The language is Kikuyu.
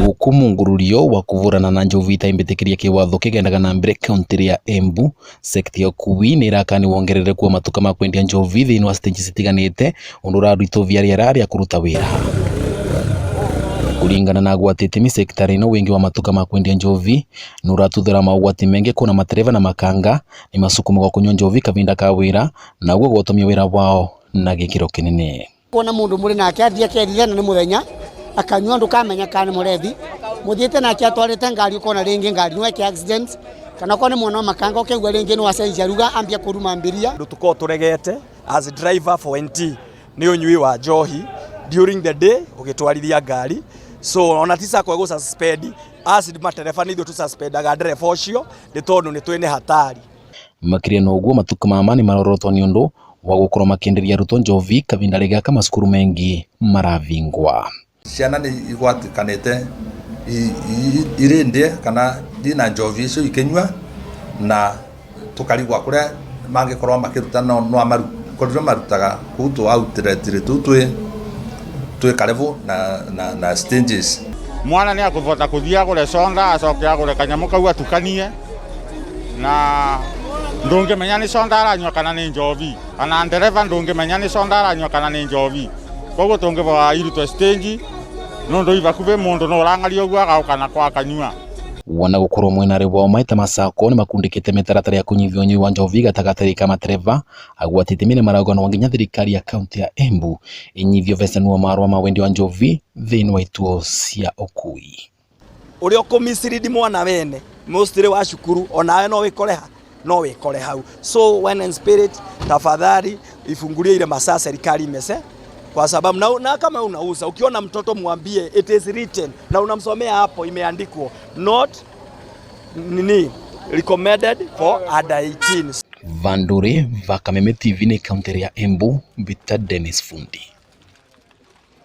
Guku mungururio wa kuvurana na njovi itaimbitikĩria kĩwatho kĩgendaga na mbere kaunti ya Embu. Sekta ya ũkui nĩ ĩrakani wongerereku wa matuka ma kwendia njovi thĩinĩ wa stage citiganĩte ũndũ ũraritũhia rĩera rĩa kũruta wĩra. Kũringana na agwati itemi sekta ĩno wingi wa matuka ma kwendia njovi nĩ ũratuthũra maũgwati mengi kuona matereba na makanga nĩ masukumagwo kũnyua njovi kavinda ka wĩra na ũguo gũotomia wĩra wao na gĩkĩro kĩnene. Kuona mundu muri nake athie akerire na ni muthenya akanyua ndukamenya kana ni murethi muthiite nake atwarite ngari ukona ringi ngari no eke accident kana ko ni mwana wa makanga ukegua ringi no acenjia ruga ambia kuruma mbiria. Ndu tukorwo turegete as driver for NT ni unyui wa njohi during the day ugitwarithia ngari, so ona ti sacco ĩgũ suspend as matereba nĩ ithuĩ tu suspendaga ndereba ũcio nĩ tondũ nĩ twĩ nĩ hatari. Makĩria na ũguo matuka mama nĩ marorotwo nĩ ũndũ wa gũkorwo makĩenderia arutwo njovi kavinda gaka macukuru mengi maravingwa. Ciana nĩ igwatĩkanĩte irĩ ndĩe kana ina njovi icio ikinyua na tukarigwa kuria mangikorwo makiruta no no korirwo marutaga kuu tu outlet tu twi karibu na stages. Mwana ni akuvota kuthia agure soda acoke agure kanyamu kau atukanie na ndungimenya ni soda aranyua kana ni njovi, kana ndereba ndungimenya ni soda aranyua kana ni njovi. Koguo tungivoa irutwe stage nundu ivakuvi mundu no urang'aria uguo agauka na kwa akanyua. Wona gukorwo mwena wa maita masako ni makundikite mitaratara ya kunyivia unyui wa njovi gatagatĩ ka matereba agwati itemi nĩ marauga no nginya thirikari ya kaunti ya Embu inyithie ũbecani wa marũa ma wendia wa njovi thĩinĩ wa ituo cia ũkui. Ũrĩa ũkũmislead mwana wene mostly wa cukuru onawe no wĩkore ha no wĩkore hau. So when in spirit, tafadhali ifungulie ile masaa serikali imese, kwa sababu na kama unauza ukiona mtoto mwambie it is written na unamsomea hapo imeandikwa not nini recommended for under 18. Vanduri va Kameme TV ni kaunti ya Embu, Bita Dennis Fundi.